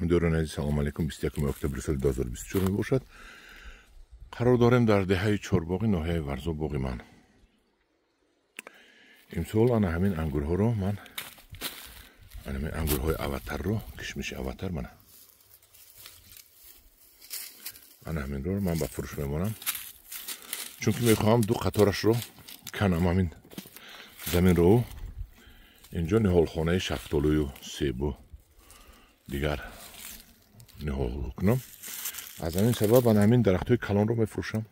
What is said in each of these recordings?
Ҳамдиёрони азиз, салому алайкум. 21 октябри соли 2024 мебошад. Қарор дорем дар деҳаи Чорбоғи ноҳияи Варзоб, боғи ман. Имсол ана ҳамин ангурҳоро ман, ана ҳамин ангурҳои аватарро, кишмиши аватар, мана ана ҳаминро ман ба фурӯш мемонам, чунки мехоҳам ду қаторашро канам ҳамин заминро. Инҷо ниҳолхонаи шафтолую себу дигар ниҳол кунам. Аз ҳамин сабаб ана ҳамин дарахтҳои калонро мефурӯшам.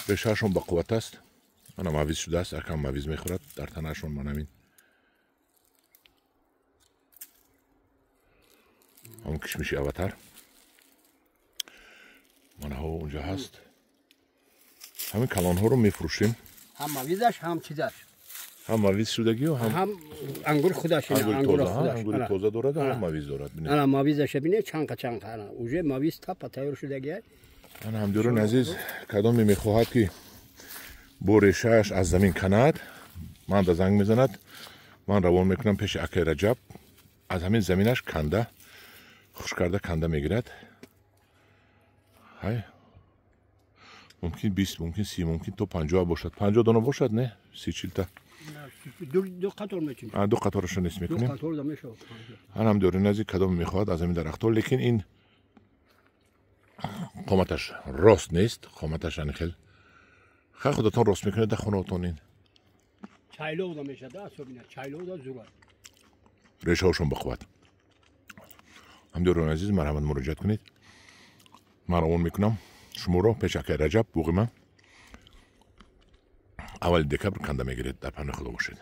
Решаашон бақувват аст. Мана мавиз шудааст, акам мавиз мехӯрад дар танаашон. Ман ҳамин ҳамон кишмиши аватар манаҳо унҷо ҳаст. Ҳамин калонҳоро мефурӯшем. Ҳам мавизаш, ҳам чизаш. Ҳам мавиз шудагиё, ҳам ангур худаш. Ангури тоза дорад, ҳам мавиз дорад. Ана мавизаша бине, чанқа чанқа, ана уже мавиз тапа тайёр шудагия. Ана ҳамдиёрони азиз, кадоме мехоҳад, ки бо решааш аз замин канад, ман да занг мезанад, ман равон мекунам пеши акаи Раҷаб. Аз ҳамин заминаш канда, хуш карда канда мегирад. Ҳай, мумкин 20, мумкин 30, мумкин то 50 бошад. 50 дона бошад, не 30, 40-та. Ду қатор мечинем. Ду қаторашо нест мекунем. Ана ҳамдиёрони азиз, кадоме мехоҳад аз ҳамин дарахтҳо, лекин ин қоматаш рост нест, қоматаш ани хел. Хай, худатон рост мекунед дар хонаотон. Ин чайловда мешад, особенно чайловда зура. Решаҳошон бақувват. Ҳамдиёрони азиз, марҳамат, муроҷиат кунед, ман равон мекунам шуморо пеш акаи Раҷаб, боғи ман. Аввали декабр канда мегиред. Дар паноҳи Худо бошед.